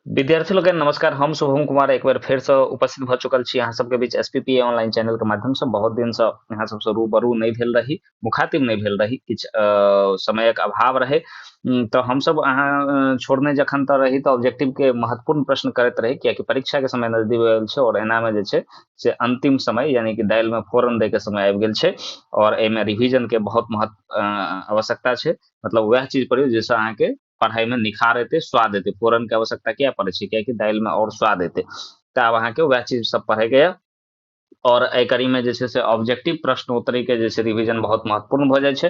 विद्यार्थी लोकनि नमस्कार। हम शुभम कुमार एक बेर फेर से उपस्थित भऽ चुकल छी अहाँ सबके बीच एसपीपीए ऑनलाइन चैनल के माध्यम से। बहुत दिन से अहाँ सबसे रूबरू नहि भेल रही, मुखातिब नहि भेल रही, किछु समयक अभाव रहे। तऽ हमसब अहाँ छोड़ने जखन तऽ रही तऽ ऑब्जेक्टिव के महत्वपूर्ण प्रश्न करैत रही, कियाकि परीक्षा के समय नजदीक गेल छै और एना में जे छै से अंतिम समय यानी कि दालि में फोरन दै के समय आबि गेल छै और एहिमे रिवीजन के बहुत महत्व आवश्यकता छै। मतलब वएह चीज पढ़ियौ जाहिसँ अहाँके पढ़ाई में निखार एतै, स्वाद एतै। फोरन के आवश्यकता किया पड़ै छै? कियाकि दालि में और स्वाद एतै। तऽ आब अहाँके वएह चीज सब पढ़ैके यऽ और एहि कड़ी में जे छै से ऑब्जेक्टिव प्रश्नोत्तरी के जे छै रिवीजन बहुत महत्वपूर्ण भऽ जाइ छै।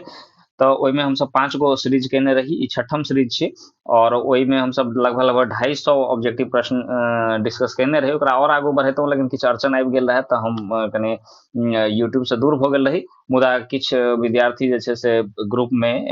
तऽ ओहिमे हमसब 5 गो सीरीज केने रही, ई 6ठम सीरीज छी और ओहिमे हमसब लगभग लगभग 250 ऑब्जेक्टिव प्रश्न डिस्कस केने रही। ओकरा और आगू बढ़ेतहुँ लेकिन किछु अड़चन आबि गेल रहै तऽ हम कनि यूट्यूब से दूर भऽ गेल रही। मुदा किछु विद्यार्थी जे छै से ग्रुप में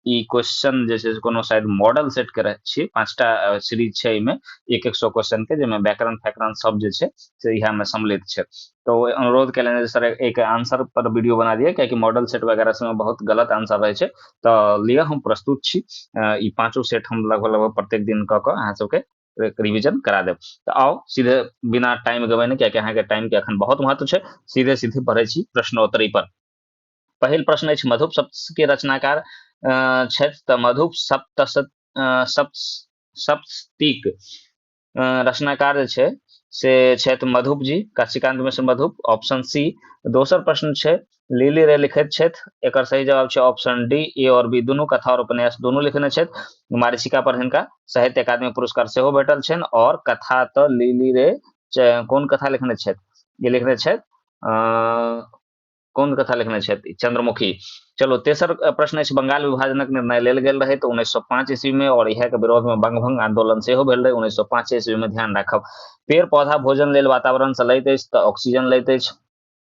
ई क्वेश्चन जे छै से कोनो शायद मॉडल सेट के छी, 5टा सीरीज छै एहिमे 100 क्वेश्चन के, जाहिमे व्याकरण फैकरण सब जे छै से इएह में सम्मिलित छै। तो अनुरोध केलनि जे सर एक आंसर पर वीडियो बना दिअ, कियाकि मॉडल सेट वगैरह सब में बहुत गलत आंसर रहै छै। तऽ लिअ हम प्रस्तुत छी, ई 5 सेट हम लगभग लगभग प्रत्येक दिन कऽ कऽ अहाँ सबके रिवीजन करा देब। तऽ आउ सीधे बिना टाइम गवेने, कियाकि अहाँके टाइम के अखन बहुत महत्व छै, सीधे सीधे बढ़ै छी प्रश्नोत्तरी पर। पहिल प्रश्न अछि मधुप सप्तशती के रचनाकार छथि, तऽ मधुप सप्तशतीक रचनाकार जे छै से छथि मधुप जी, काशीकांत मिश्र मधुप, ऑप्शन सी। दोसर प्रश्न छै लिली रे लिखैत छथि, एकर सही जवाब छै ऑप्शन डी, ए और बी दुनू कथा और उपन्यास दुनू लिखने छथि। मारीचिका पर हिनका साहित्य अकादमी पुरस्कार सेहो भेटल छनि। और कथा तऽ लिली रे कोन कथा लिखने छथि? ई लिखने छथि कोन कथा लिखने छथि? चंद्रमुखी। चलो तेसर प्रश्न अछि बंगाल विभाजनक निर्णय लेल गेल रहे तऽ 1905 ईस्वी में और इएह के विरोध में बंगभंग आंदोलन सेहो भेल रहे 1905 ईस्वी में, ध्यान राखब। पेड़ पौधा भोजन लेल वातावरण से लैत अछि तऽ ऑक्सीजन लैत अछि,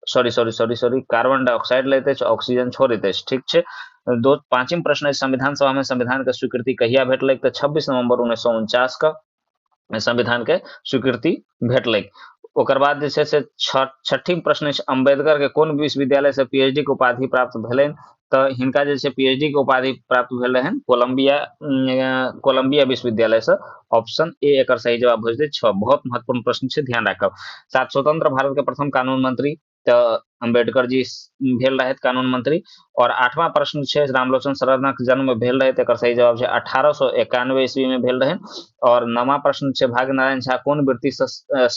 sorry sorry sorry sorry carbon dioxide लैत अछि, ऑक्सीजन छोड़ैत अछि, ठीक छै। दो पांचम प्रश्न अछि संविधान सभा में संविधान के स्वीकृति कहिया भेटलै? तऽ 26 नवंबर 1949 के संविधान के स्वीकृति भेटलै। ओकर बाद जे छै से छठिम प्रश्न अछि अम्बेडकर के कोन विश्वविद्यालय से पीएचडी के उपाधि प्राप्त भेलनि? तऽ हिनका जे छै पीएचडी के उपाधि प्राप्त भेल रहनि कोलंबिया विश्वविद्यालय से, ऑप्शन ए एकर सही जवाब भऽ जेतै। 6 बहुत महत्वपूर्ण प्रश्न छै, ध्यान राखब। 7 स्वतंत्र भारत के प्रथम कानून मंत्री तऽ अम्बेडकर जी भेल रहथि कानून मंत्री। और 8वां प्रश्न छै रामलोचन शरणक जन्म भेल रहै, एकर सही जवाब छै 1891 ईस्वी में भेल रहनि। और 9वां प्रश्न छै भाग्यनारायण झा कोन वृत्ति से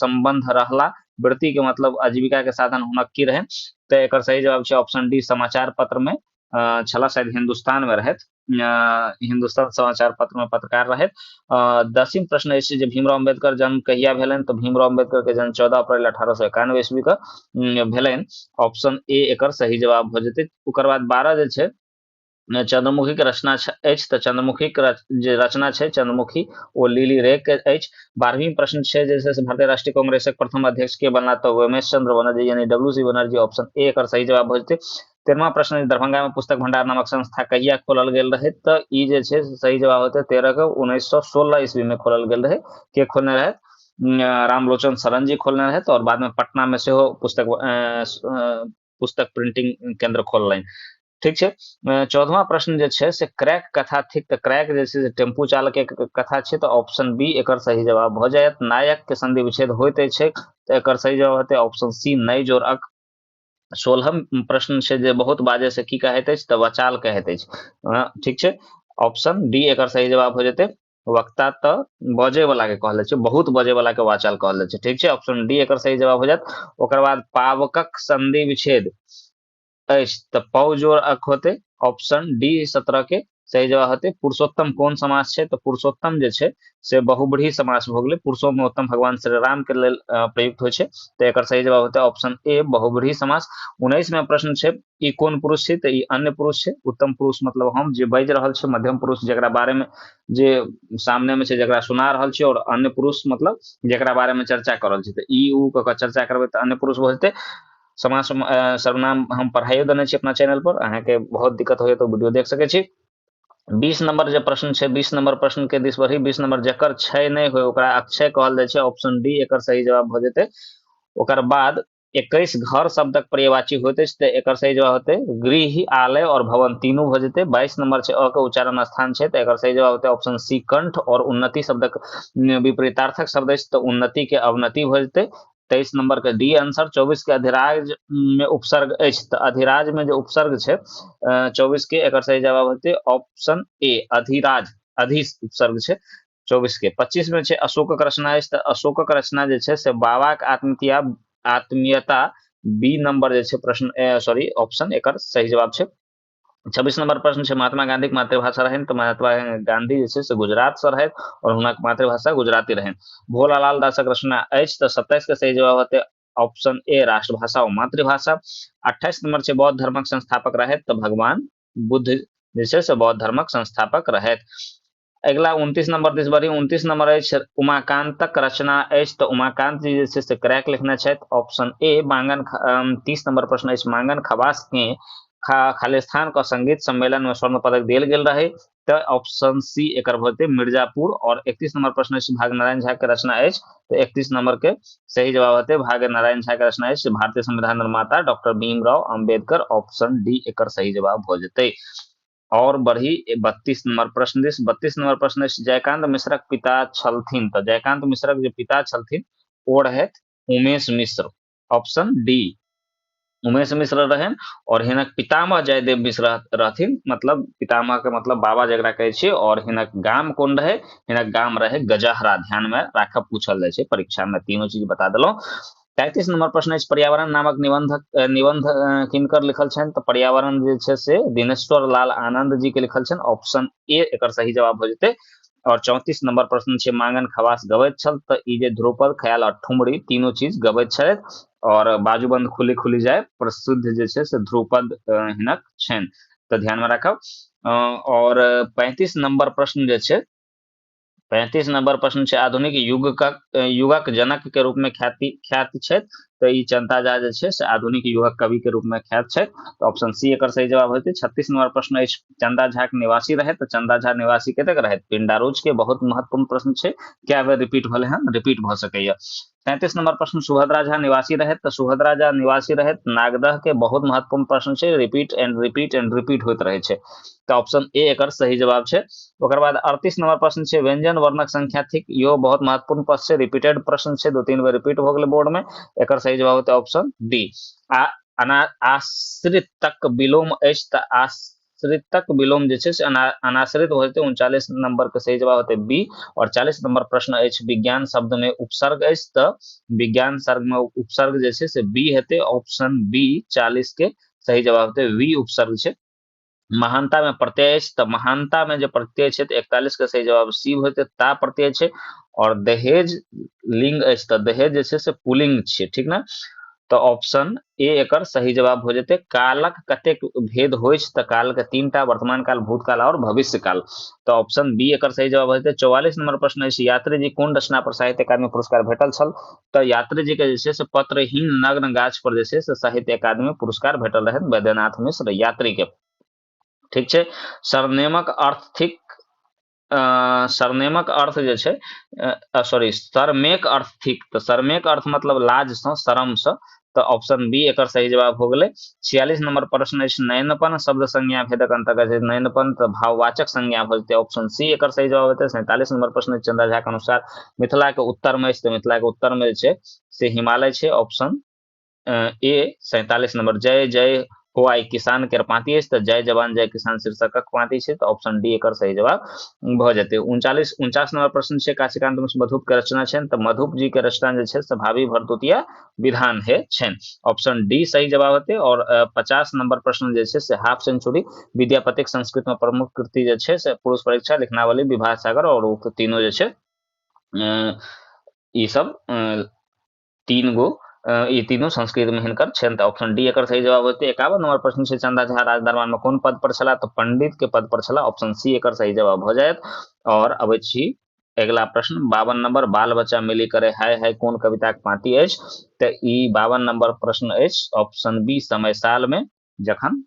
संबंध रहला? वृत्ति के मतलब आजीविका के साधन हुनक की रहनि? तऽ एकर सही जवाब छै ऑप्शन डी, समाचार पत्र में छला, शायद हिंदुस्तान में रहथि, हिंदुस्तान समाचार पत्र में पत्रकार रहथि। 10म प्रश्न अछि जे भीमराव अम्बेडकर जन्म कहिया भेलनि? तऽ भीमराव अम्बेडकर के जन्म 14 अप्रैल 1891 ईस्वी के भेलनि, ऑप्शन ए एकर सही जवाब भऽ जेतै। ओकर बाद 12 जे छै चंद्रमुखी के रचना अछि, तऽ चंद्रमुखी के जे रचना छै चंद्रमुखी ओ लिली रे के अछि। 12वीं प्रश्न छै जे छै से भारतीय राष्ट्रीय कांग्रेसक प्रथम अध्यक्ष के बनला? तऽ उमेश चंद्र बनर्जी यानी W C Banerjee, option A एकर सही जवाब भऽ जेतै। 13वां प्रश्न दरभंगा में पुस्तक भंडार नामक संस्था कहिया खोलल गेल रहे? तऽ ई जे छै सही जवाब होतै 13 के 1916 ईस्वी में खोलल गेल रहे। के खोलने रहे? रामलोचन शरण जी खोलने रहे। और बाद में पटना में सेहो पुस्तक प्रिंटिंग केंद्र खोललनि, ठीक छै। 14वां प्रश्न जे छै से क्रैक कथा थिक, तऽ क्रैक जे छै से टेम्पू चालक के कथा छै, तऽ ऑप्शन बी एकर सही जवाब भऽ जायत। नायक के संधि विच्छेद होइत अछि, तऽ एकर सही जवाब हेतै ऑप्शन सी नई जोड़ अक। 16म प्रश्न छै जे बहुत बाजे से की कहैत अछि? तऽ वचाल कहैत अछि, ठीक छै, ऑप्शन डी एकर सही जवाब हो जेतै। वक्ता तऽ बजे वाला के कहल जाइ छै, बहुत बजे वाला के वाचाल कहल जाइ छै, ठीक छै, ऑप्शन डी एकर सही जवाब हो जायत। ओकर बाद पावकक संधि विच्छेद अछि, तऽ पौ जोड़ अक होतै, ऑप्शन डी 17 के सही जवाब होतै। पुरुषोत्तम कोन समास छै? तऽ पुरुषोत्तम जे छै से बहुव्रीहि समास भऽ गेलै, पुरुषोत्तम भगवान श्री राम के लेल प्रयुक्त होइ छै, तऽ एकर सही जवाब होतै ऑप्शन ए बहुव्रीहि समास। 19वां प्रश्न छै ई कोन पुरुष छै? तऽ ई अन्य पुरुष छै। उत्तम पुरुष मतलब हम जे बाजि रहल छी, मध्यम पुरुष जकरा बारे में जे सामने में छै जकरा सुना रहल छी, और अन्य पुरुष मतलब जकरा बारे में चर्चा कऽ रहल छी, तऽ ई उ कऽ कऽ चर्चा करबै तऽ अन्य पुरुष भऽ जेतै। समास सर्वनाम हम पढ़ाइयो देने छी अपना चैनल पर, अहाँके बहुत दिक्कत होइए तऽ वीडियो देख सकै छी। 20 नंबर जे प्रश्न छै, 20 नंबर प्रश्न के दिस बढ़ी। 20 नंबर जकर क्षय नहि होय ओकरा अक्षय कहल जाइ छै, ऑप्शन डी एकर सही जवाब भऽ जेतै। ओकर बाद 21 घर शब्दक पर्यायवाची होइत अछि, तऽ एकर सही जवाब होतै गृह, आलय और भवन तीनू भऽ जेतै। 22 नंबर छै अ के उच्चारण स्थान छै, तऽ एकर सही जवाब होतै ऑप्शन सी कंठ। और उन्नति शब्दक विपरीतार्थक शब्द अछि, तऽ उन्नति के अवनति भऽ जेतै। 23 नंबर के डी आंसर। 24 के अधिराज में उपसर्ग अछि, तऽ अधिराज में जे उपसर्ग छै 24 के एकर सही जवाब होतै ऑप्शन ए अधिराज, अधि उपसर्ग छै 24 के। 25 में छै अशोकक रचना अछि, तऽ अशोकक रचना जे छै से बाबाक आत्महत्या आत्मीयता, बी नंबर जे छै प्रश्न सॉरी ऑप्शन एकर सही जवाब छै। 26 नंबर प्रश्न छै महात्मा गांधी के मातृभाषा रहनि, तऽ महात्मा गांधी जे छै से गुजरात से रहथि और हुनक मातृभाषा गुजराती रहनि। भोलालाल दासक रचना अछि, तऽ 27 के सही जवाब होतै ऑप्शन ए राष्ट्रभाषा और मातृभाषा। 28 नंबर छै बौद्ध धर्मक संस्थापक रहथि, तऽ भगवान बुद्ध जे छै से बौद्ध धर्मक संस्थापक रहथि। अगिला 29 नंबर दिस बढ़ी। 29 नंबर अछि उमाकांतक रचना अछि, तऽ उमाकांत जी जे छै से क्रैक लिखने छथि ऑप्शन ए मांगन। 30 नंबर प्रश्न अछि मांगन खवास के खालिस्तान के संगीत सम्मेलन में स्वर्ण पदक देल गेल रहे, तऽ ऑप्शन सी एकर भऽ जेतै मिर्जापुर। और 31 नंबर प्रश्न अछि भाग्यनारायण झा के रचना अछि, तऽ 31 नंबर के सही जवाब हेतै भाग्यनारायण झा के रचना अछि भारतीय संविधान निर्माता doctor Bhimrao Ambedkar, option D एकर सही जवाब भऽ जेतै। और बढ़ी 32 नंबर प्रश्न दिस। 32 नंबर प्रश्न अछि जयकांत मिश्रक पिता छलथिन, तऽ जयकांत मिश्रक जे पिता छलथिन ओ रहथि उमेश मिश्र, ऑप्शन डी उमेश मिश्र रहनि। और हिनक पितामह जयदेव मिश्र रहथिन, मतलब पितामह के मतलब बाबा जकरा कहै छियै। और हिनक गाम कोन रहे, हिनक गाम रहे गजहरा, ध्यान में राखब, पूछल जाइ छै परीक्षा में, तीनों चीज बता देलहुँ। 33 नंबर प्रश्न अछि पर्यावरण नामक निबंध किनकर लिखल छनि, तऽ पर्यावरण जे छै से दिनेश्वर लाल आनंद जी के लिखल छनि, ऑप्शन ए एकर सही जवाब भऽ जेतै। और 34 नंबर प्रश्न छै मांगन खवास गबैत छल, तऽ ई जे ध्रुपद ख्याल और ठुमरी तीनों चीज गबैत छथि और बाजूबंद खुली खुली जाय प्रसिद्ध जे छै से ध्रुपद हिनक छनि, तऽ ध्यान में राखब। और 35 नंबर प्रश्न जे छै, 35 नंबर प्रश्न छै आधुनिक युगक जनक के रूप में ख्याति छथि, तऽ ई चंदा झा जे छै से आधुनिक युगक कवि के रूप में ख्यात छथि, तऽ ऑप्शन सी एकर सही जवाब होतै। 36 नंबर प्रश्न अछि चंदा झा के निवासी रहै, तऽ चंदा झा निवासी कतऽ रहै, पिंडारूच के। बहुत महत्वपूर्ण प्रश्न छै, कए बेर रिपीट भेलै हन, रिपीट भऽ सकैया। 37 नंबर प्रश्न सुभद्रा झा निवासी रहै, तऽ सुभद्रा झा निवासी रहै नागदह के। बहुत महत्वपूर्ण प्रश्न छै, repeat and repeat and repeat होइत रहै छै, तऽ ऑप्शन ए एकर सही जवाब छै। ओकर बाद 38 नंबर प्रश्न छै व्यंजन वर्णक संख्या थिक, इहो बहुत महत्वपूर्ण प्रश्न छै, रिपीटेड प्रश्न छै, 2-3 बेर रिपीट भऽ गेलै बोर्ड में, एकर सही जवाब होतै ऑप्शन डी। आ अनाश्रितक विलोम अछि, तऽ आश्रितक विलोम जे छै से अनाश्रित भऽ जेतै। 39 नंबर के सही जवाब होतै बी। और 40 नंबर प्रश्न अछि विज्ञान शब्द में उपसर्ग अछि, तऽ विज्ञान शब्द में उपसर्ग जे छै से बी हेतै, ऑप्शन बी 40 के सही जवाब होतै, बी उपसर्ग छै। महानता में प्रत्यय अछि, तऽ महानता में जे प्रत्यय छै तऽ 41 के सही जवाब सी होतै, ता प्रत्यय छै। और दहेज लिंग अछि, तऽ दहेज जे छै से पुलिंग छै, ठीक ने, तऽ ऑप्शन ए एकर सही जवाब हो जेतै। कालक कतेक भेद होइ छै, तऽ काल के 3 टा, वर्तमान काल, भूतकाल और भविष्य काल, तऽ ऑप्शन बी एकर सही जवाब हो जेतै। 44 नंबर प्रश्न अछि यात्री जी कोन रचना पर साहित्य अकादमी पुरस्कार भेटल छल, तऽ यात्री जी के जे छै से पत्रहीन नग्न गाछ पर जे छै से साहित्य अकादमी पुरस्कार भेटल रहनि वैद्यनाथ मिश्र यात्री के, ठीक छै। सरनेमक अर्थ थिक, सरनेमक अर्थ जे छै सॉरी सरमेक अर्थ थिक, तऽ सरमेक अर्थ मतलब लाज सँ, शरम सँ, तऽ ऑप्शन बी एकर सही जवाब हो गेलै। 46 नंबर प्रश्न अछि नयनपन शब्द संज्ञा भेदक अंतर्गत छै, नयनपन तऽ भाववाचक संज्ञा भऽ जेतै, ऑप्शन सी एकर सही जवाब हेतै। 47 नंबर प्रश्न अछि चंदा झा के अनुसार मिथिला के उत्तर में अछि, तऽ मिथिला के उत्तर में जे छै से हिमालय छै, ऑप्शन ए 47 नंबर। जय जय हो आई किसान के पांति अछि, तऽ जय जवान जय किसान शीर्षकक पांति छै, तऽ ऑप्शन डी एकर सही जवाब भऽ जेतै। 49 नंबर प्रश्न छै काशीकांत मिश्र मधुप के रचना छनि, तऽ मधुप जी के रचना जे छै से भावी भरदुतिया विधान है छनि, ऑप्शन डी सही जवाब हेतै। और 50 नंबर प्रश्न जे छै से हाफ सेंचुरी विद्यापतिक संस्कृत में प्रमुख कृति जे छै से पुरुष परीक्षा, लिखनावली, विवाह सागर और उक्त तीनों जे छै ई सब 3 गो ई तीनों संस्कृत में हिनकर छनि, तऽ ऑप्शन डी एकर सही जवाब होतै। 51 नंबर प्रश्न छै चंदा झा राज दरबार में कोन पद पर छलाह, तऽ पंडित के पद पर छलाह, ऑप्शन सी एकर सही जवाब भऽ जायत। और अबै छी अगिला प्रश्न 52 नंबर, बाल बच्चा मिली करे हाय हाय कोन कविता के पांति अछि, तऽ ई 52 नंबर प्रश्न अछि ऑप्शन बी समय साल में जखन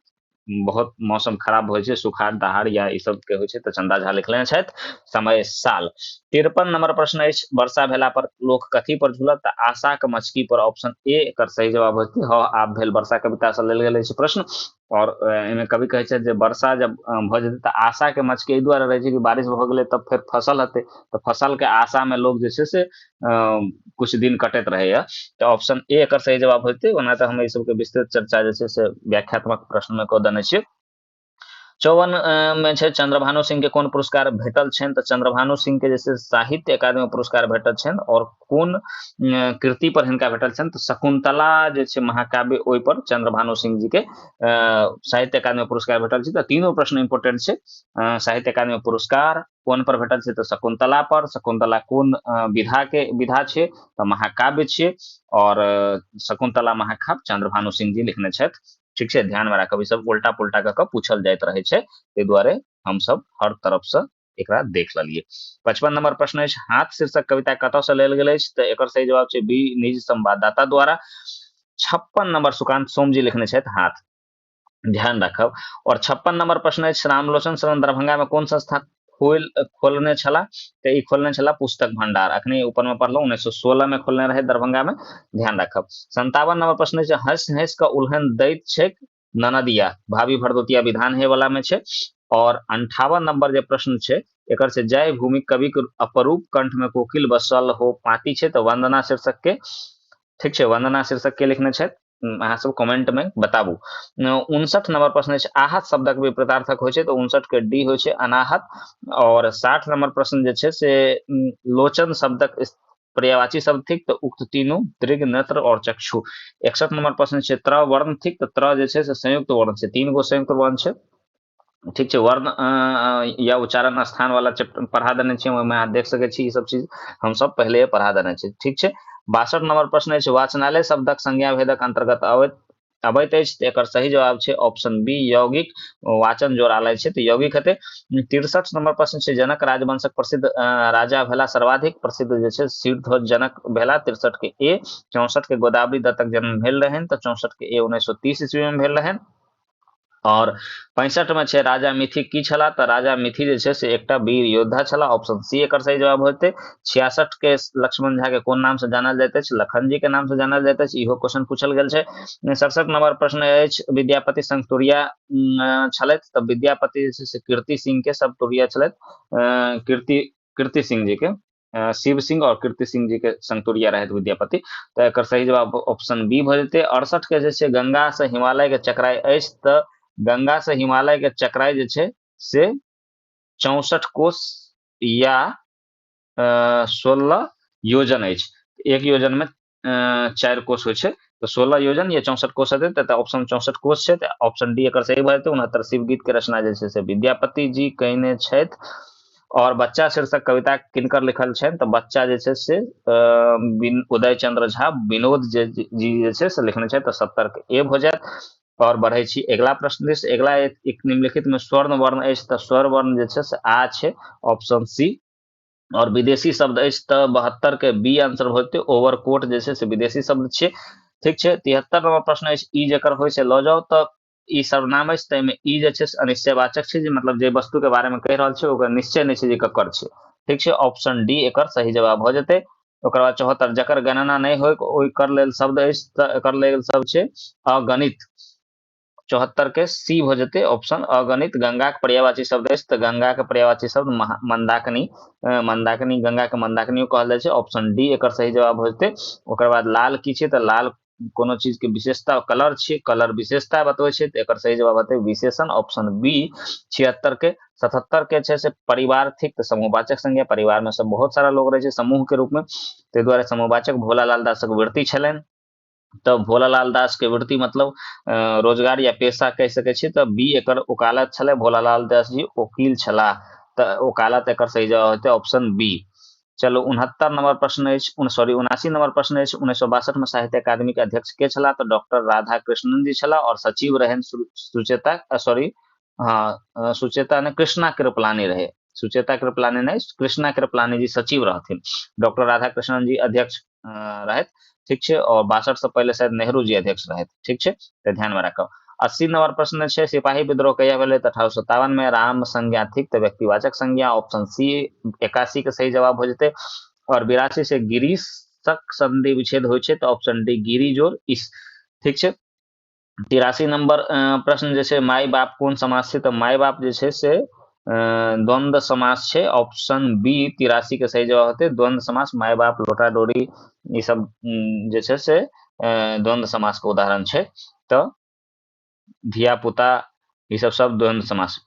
बहुत मौसम खराब होइ छै, सुखाड़ दहाड़ या ई सब के होइ छै, तऽ चंदा झा लिखने छथि समय साल। 53 नंबर प्रश्न अछि, वर्षा भेला पर लोक कथी पर झूलत? तऽ आशाक मचकी पर, ऑप्शन ए एकर सही जवाब होतै। हँ आब भेल वर्षा कविता से लेल गेल अछि प्रश्न। और एहिमे कवि कहै छथि जे वर्षा जब भऽ जेतै तऽ आशा के मचकी एहि दुआरे रहै छै कि बारिश भऽ गेलै तब फेर फसल हेतै, तऽ फसल के आशा में लोग जे छै से कुछ दिन कटैत रहैया। तऽ ऑप्शन ए एकर सही जवाब होतै। ओना तऽ हम एहि सबके विस्तृत चर्चा जे छै से व्याख्यात्मक प्रश्न में कऽ देने छियै। 54 में छै चंद्रभानु सिंह के कोन पुरस्कार भेटल छनि? तऽ चंद्रभानु सिंह के जे छै साहित्य अकादमी पुरस्कार भेटल छनि। और कोन कृति पर हिनका भेटल छनि? तऽ शकुंतला जे छै महाकाव्य, ओहि पर चंद्रभानु सिंह जी के साहित्य अकादमी पुरस्कार भेटल छै। तऽ तीनों प्रश्न इंपोर्टेंट छै। साहित्य अकादमी पुरस्कार कोन पर भेटल छै? तऽ शकुंतला पर। शकुंतला कोन विधा के विधा छै? तऽ महाकाव्य छै। और शकुंतला महाकाव्य चंद्रभानु सिंह जी लिखने छथि। ठीक छै, ध्यान में राखब, ई सब उल्टा पुल्टा कऽ के पूछल जाइत रहे छै, ताहि दुआरे हमसब हर तरफ से एकरा देख लेलियै। 55 नंबर प्रश्न अछि, हाथ शीर्षक कविता कतऽ से लेल गेल अछि? तऽ एकर सही जवाब छै बी, निज संवाददाता द्वारा। 56 नंबर सुकांत सोम जी लिखने छथि हाथ, ध्यान राखब। और 56 नंबर प्रश्न अछि, रामलोचन शरण दरभंगा में कोन संस्था खोलने छलाह? तऽ ई खोलने छलाह पुस्तक भंडार, अखने ऊपर में पढ़लहुँ 1916 में खोलने रहे दरभंगा में, ध्यान राखब। 57 नंबर प्रश्न अछि, हंस हंस कऽ उल्हन दैत छैक ननदिया, भाभी भरदुतिया विधान हे वाला में छै। और 58 नंबर जे प्रश्न छै एकर छै, जय भूमि कवि के अपरूप कंठ में कोकिल बसल हो पाती छै, तऽ वंदना शीर्षक के, ठीक छै, वंदना शीर्षक के लिखने छथि, अहाँ सब कमेंट में बताबू। 59 नंबर प्रश्न अछि, आहत शब्दक विपरीतार्थक होइ छै, तऽ 59 के डी होइ छै अनाहत। और 60 नंबर प्रश्न जे छै से लोचन शब्दक पर्यायवाची शब्द थिक, तऽ उक्त तीनू दृग, नेत्र और चक्षु। 61 नंबर प्रश्न छै, त्र वर्ण थिक, तऽ त्र जे छै से संयुक्त वर्ण छै, 3 गो संयुक्त वर्ण छै, ठीक छै। वर्ण या उच्चारण स्थान वाला चैप्टर पढ़ा देने छियै, ओहिमे अहाँ देख सकै छी, ई सब चीज हम सब पहिले पढ़ा देने छी, ठीक छै। 62 नंबर प्रश्न अछि, वाचनालय शब्दक संज्ञा भेदक अंतर्गत अबैत अछि, तऽ एकर सही जवाब छै ऑप्शन बी, यौगिक वाचन जोड़ालय छै, तऽ यौगिक हेतै। 63 नंबर प्रश्न छै, जनक राजवंशक प्रसिद्ध राजा भेला, सर्वाधिक प्रसिद्ध जे छै सिरध्वज जनक भेला, 63 के ए। 64 के गोदावरी दत्तक जन्म भेल रहनि, तऽ 64 के ए 1930 ईस्वी में भेल रहनि। और 65 में छै राजा मिथि की छला, तऽ राजा मिथि जे छै से एकटा वीर योद्धा छला, ऑप्शन सी एकर सही जवाब होतै। 66 के लक्ष्मण झा के कोन नाम से जानल जाइत अछि? लखन जी के नाम से जानल जाइत अछि, इहो क्वेश्चन पूछल गेल छै। 67 नंबर प्रश्न अछि, विद्यापति संगतुरिया छलथि, तऽ विद्यापति जे छै से कीर्ति सिंह के संगतुरिया छलथि, कीर्ति सिंह जी के, शिव सिंह और कीर्ति सिंह जी के संगतुरिया रहथि विद्यापति, तऽ एकर सही जवाब ऑप्शन बी भऽ जेतै। 68 के जे छै गंगा से हिमालय के चकराई अछि, तऽ गंगा से हिमालय के चकराई जे छै से 64 कोस या 16 योजन अछि, एक योजन में 4 कोस होइ छै, तऽ 16 योजन या 64 कोस हेतै, तऽ ऑप्शन 64 कोस छै, तऽ ऑप्शन डी एकर सही भऽ जेतै। 69 शिव गीत के रचना जे छै से विद्यापति जी कयने छथि। और बच्चा शीर्षक कविता किनकर लिखल छनि? तऽ बच्चा जे छै से उदय चंद्र झा विनोद जी जे छै से लिखने छथि, तऽ 70 के ए भऽ जायत। और बढ़ै छी अगिला प्रश्न दिस। अगिला एक निम्नलिखित में स्वर्ण वर्ण अछि, तऽ स्वर वर्ण जे छै से आ छै, ऑप्शन सी। और विदेशी शब्द अछि, तऽ 72 के बी आंसर भऽ जेतै, ओवरकोट जे छै से विदेशी शब्द छै, ठीक छै। 73 नंबर प्रश्न अछि, ई जकर होइ से लऽ जाउ, तऽ ई सर्वनाम अछि, ताहिमे ई जे छै से अनिश्चयवाचक छै, जे मतलब जे वस्तु के बारे में कहि रहल छै ओकर निश्चय नहि छै जे ककर छै, ठीक छै। ऑप्शन डी एकर सही जवाब भऽ जेतै। ओकर बाद 74, जकर गणना नहि होय ओकर लेल शब्द अछि, तऽ एकर लेल शब्द छै अगणित। 74 के सी भऽ जेतै ऑप्शन अगणित। गंगाक पर्यायवाची शब्द अछि, तऽ गंगा के पर्यायवाची शब्द मंदाकिनी, मंदाकिनी, गंगा के मंदाकिनियो कहल जाइ छै, ऑप्शन डी एकर सही जवाब भऽ जेतै। ओकर बाद लाल की छै, तऽ लाल कोनो चीज के विशेषता कलर छै, कलर विशेषता बतबै छै, तऽ एकर सही जवाब हेतै विशेषण, ऑप्शन बी। 76 के। 77 के छै से परिवार थिक, तऽ समूहवाचक संज्ञा, परिवार में सब बहुत सारा लोग रहै छै समूह के रूप में, ताहि दुआरे समूहवाचक। भोलालाल दासक वृत्ति छलनि, तऽ भोलालाल दास के वृत्ति मतलब रोजगार या पेशा कहि सकै छी, तऽ बी एकर वकालत छलै, भोलालाल दास जी वकील छलाह, तऽ वकालत एकर सही जवाब हेतै ऑप्शन बी। चलू 69 नंबर प्रश्न अछि, सॉरी 79 नंबर प्रश्न अछि, 1962 में साहित्य अकादमी के अध्यक्ष के छलाह? तऽ डॉक्टर राधा कृष्णन जी छलाह। और सचिव रहनि सुचेता, सॉरी, हाँ, सुचेता ने कृष्णा कृपलानी रहे, सुचेता कृपलानी नहीं, कृष्णा कृपलानी जी सचिव रहथिन, डॉक्टर राधा कृष्णन जी अध्यक्ष रहथि, ठीक छै। और 62 से पहले शायद नेहरू जी अध्यक्ष रहथि, ठीक छै, तऽ ध्यान में राखब। 80 नंबर प्रश्न छै, सिपाही विद्रोह कहिया भेलै? तऽ 1857 में। राम संज्ञा थिक तऽ व्यक्तिवाचक संज्ञा, ऑप्शन सी 81 के सही जवाब हो जेतै। और 82 से गिरीशक संधि विच्छेद होइ छै, तऽ ऑप्शन डी गिरी जोड़ इस। ठीक छै। 83 नंबर प्रश्न जे छै, माय बाप कोन समास छै? तऽ माय बाप जे छै से द्वंद्व समास छै, ऑप्शन बी 83 के सही जवाब होतै। द्वंद्व समास, माय बाप, लोटा डोरी, ई सब जे छै से द्वंद्व समास के उदाहरण छै। तऽ धिया पुता ई सब सब द्वंद्व समास।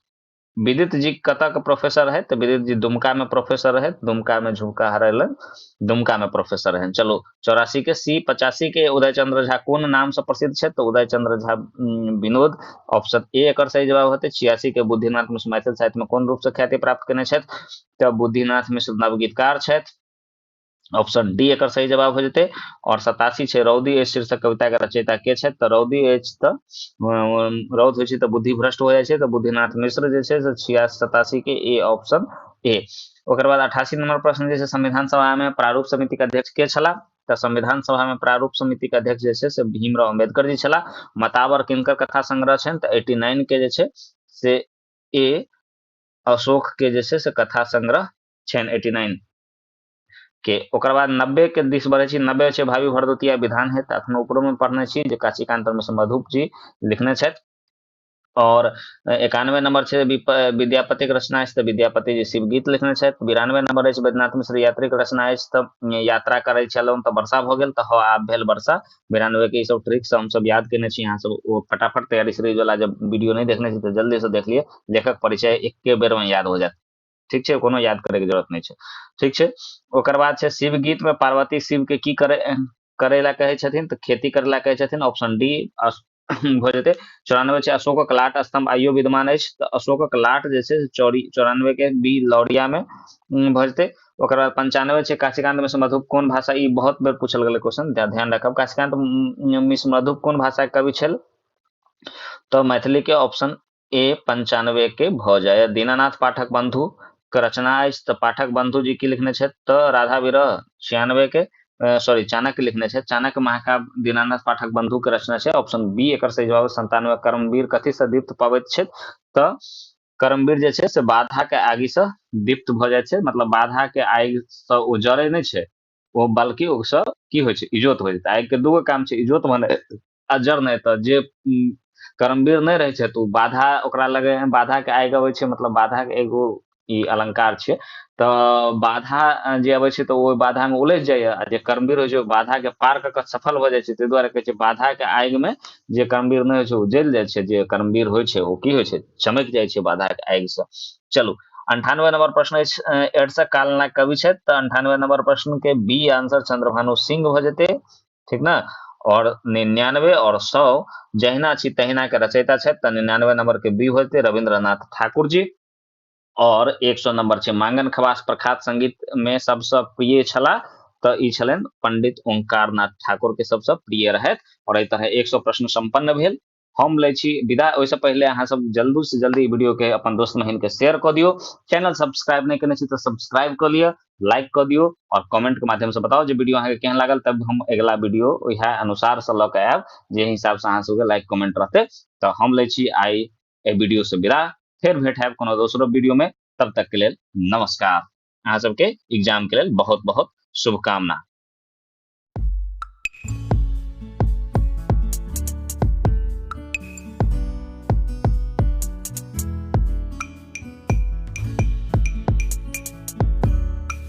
विदित जी कतऽ के प्रोफेसर है? तऽ विदित जी दुमका में प्रोफेसर है, दुमका में झुमका हरेलन, दुमका में प्रोफेसर है। चलो 84 के सी। 85 के उदय चंद्र झा कोन नाम से प्रसिद्ध छै? तऽ उदय चंद्र झा विनोद, ऑप्शन ए एकर सही जवाब होतै। 86 के बुद्धिनाथ मिश्र मैथिल साहित्य में कोन रूप से ख्याति प्राप्त केने छथि? तऽ बुद्धिनाथ मिश्र नवगीतकार छथि, ऑप्शन डी एकर सही जवाब हो जेतै। और 87 छै, रौदी अछि शीर्षक कविता के रचयिता के छथि? तऽ रौदी अछि तऽ रौद होइ छै तऽ बुद्धि भ्रष्ट हो जाइ छै, तऽ बुद्धिनाथ मिश्र जे छै से 87 के ए, ऑप्शन ए। ओकर बाद 88 नंबर प्रश्न जे छै, संविधान सभा में प्रारूप समिति के अध्यक्ष के छलाह? तऽ संविधान सभा में प्रारूप समिति के अध्यक्ष जे छै से भीमराव अम्बेडकर जी छलाह। मतावर किनकर कथा संग्रह छनि? तऽ 89 के जे छै से ए अशोक के जे छै से कथा संग्रह छनि 89 के। ओकर बाद 90 के दिस बढ़ै छी। 90 छै भावी भरदुतिया विधान है, तऽ अखन ऊपरो में पढ़ने छी जे काशीकांत मिश्र मधुप जी लिखने छथि। और 91 नंबर छै विद्यापति के रचना अछि, तऽ विद्यापति जी शिवगीत लिखने छथि। 92 नंबर अछि बैद्यनाथ मिश्र यात्री के रचना अछि, तऽ यात्रा करै छलहुँ तऽ वर्षा भऽ गेल, तऽ आब भेल वर्षा। 92 के ई सब ट्रिक से हमसब याद केने छी। अहाँ सब ओ फटाफट तैयारी सीरीज वाला जब वीडियो नहि देखने छी तऽ जल्दी से देख लिअ, लेखक परिचय एके बेर में याद हो जायत। ठीक छै, कोनो याद करे के जरूरत नहि छै। ठीक छै। ओकर बाद छै शिव गीत में पार्वती शिव के की करे करे ला कहै छथिन? तऽ खेती करे ला कहै छथिन, ऑप्शन डी भऽ जेतै। 94 छै अशोकक लाट स्तंभ आइयो विद्यमान अछि, तऽ अशोकक लाट जे छै 94 के बी लौरिया में भऽ जेतै। ओकर बाद 95 छै काशीकांत मिश्र मधुप कोन भाषा, ई बहुत बेर पूछल गेलै क्वेश्चन, ध्यान रखब। काशीकांत मिश्र मधुप कोन भाषा के कवि छल? तऽ मैथिली के, ऑप्शन ए 95 के भऽ जाय। दीनानाथ पाठक बंधु के रचना अछि, तऽ पाठक बंधु जी की लिखने छथि? तऽ राधा विरह 96 के, सॉरी चाणक्य लिखने छथि। चाणक्य महाकाव्य दीनानाथ पाठक बंधु के रचना छै, ऑप्शन बी एकर सही जवाब। 97 कर्मवीर कथी से दीप्त पबैत छथि? तऽ कर्मवीर जे छै से बाधा के आगि से दीप्त भऽ जाइ छै, मतलब बाधा के आगि से ओ जरै नहि छै ओ, बल्कि ओसँ की होइ छै, इजोत होइ छै। आगि के दूगो काम छै, इजोत बने आ जरनाइ। तऽ जे कर्मवीर नहि रहै छै तऽ ओ बाधा ओकरा लगे बाधा के आगि अबै छै, मतलब बाधा के एगो ई अलंकार छै, तऽ बाधा जे अबै छै तऽ ओहि बाधा मे उलझि जाइया, आ जे कर्मवीर होइ छै ओ बाधा के पार कऽ के सफल भऽ जाइ छै। ताहि दुआरे कहै छै बाधा के आगि मे जे कर्मवीर नहि होइ छै ओ जलि जाइ छै, जे कर्मवीर होइ छै ओ की होइ छै, चमकि जाइ छै बाधा के आगि से। चलू 98 नंबर प्रश्न अछि, एड्सक कालनाग कवि छथि, तऽ 98 नंबर प्रश्न के बी आंसर चंद्रभानु सिंह भऽ जेतै। ठीक ने। और 99 और 100 जहिना छी तहिना के रचयिता छथि, तऽ 99 नंबर के बी हो जेतै रविंद्रनाथ ठाकुर जी। और 100 नंबर छै मांगन खवास प्रख्यात संगीत में सबसँ प्रिय छलाह, तऽ ई छलनि पंडित ओंकार नाथ ठाकुर के सबसँ प्रिय रहथि। और एहि तरह 100 प्रश्न संपन्न भेल। हम लै छी विदा। ओहिसँ पहिले अहाँ सब जल्दी से जल्दी ई वीडियो के अपन दोस्त महीन के शेयर कऽ दियौ। चैनल सब्सक्राइब नहि केने छी तऽ सब्सक्राइब कऽ लिअ, लाइक कऽ दियौ और कमेंट के माध्यम से बताउ जे वीडियो अहाँके केहन लागल, तब हम अगिला वीडियो ओएह अनुसार से लऽ के आयब जे हिसाब से अहाँ सबके लाइक कमेंट रहतै। तऽ हम लै छी आइ एहि वीडियो से विदा, फेर भेंट हैब कोनो दोसरो वीडियो में, तब तक के लेल नमस्कार। अहाँ सबके एग्जाम के लेल बहुत बहुत शुभकामना।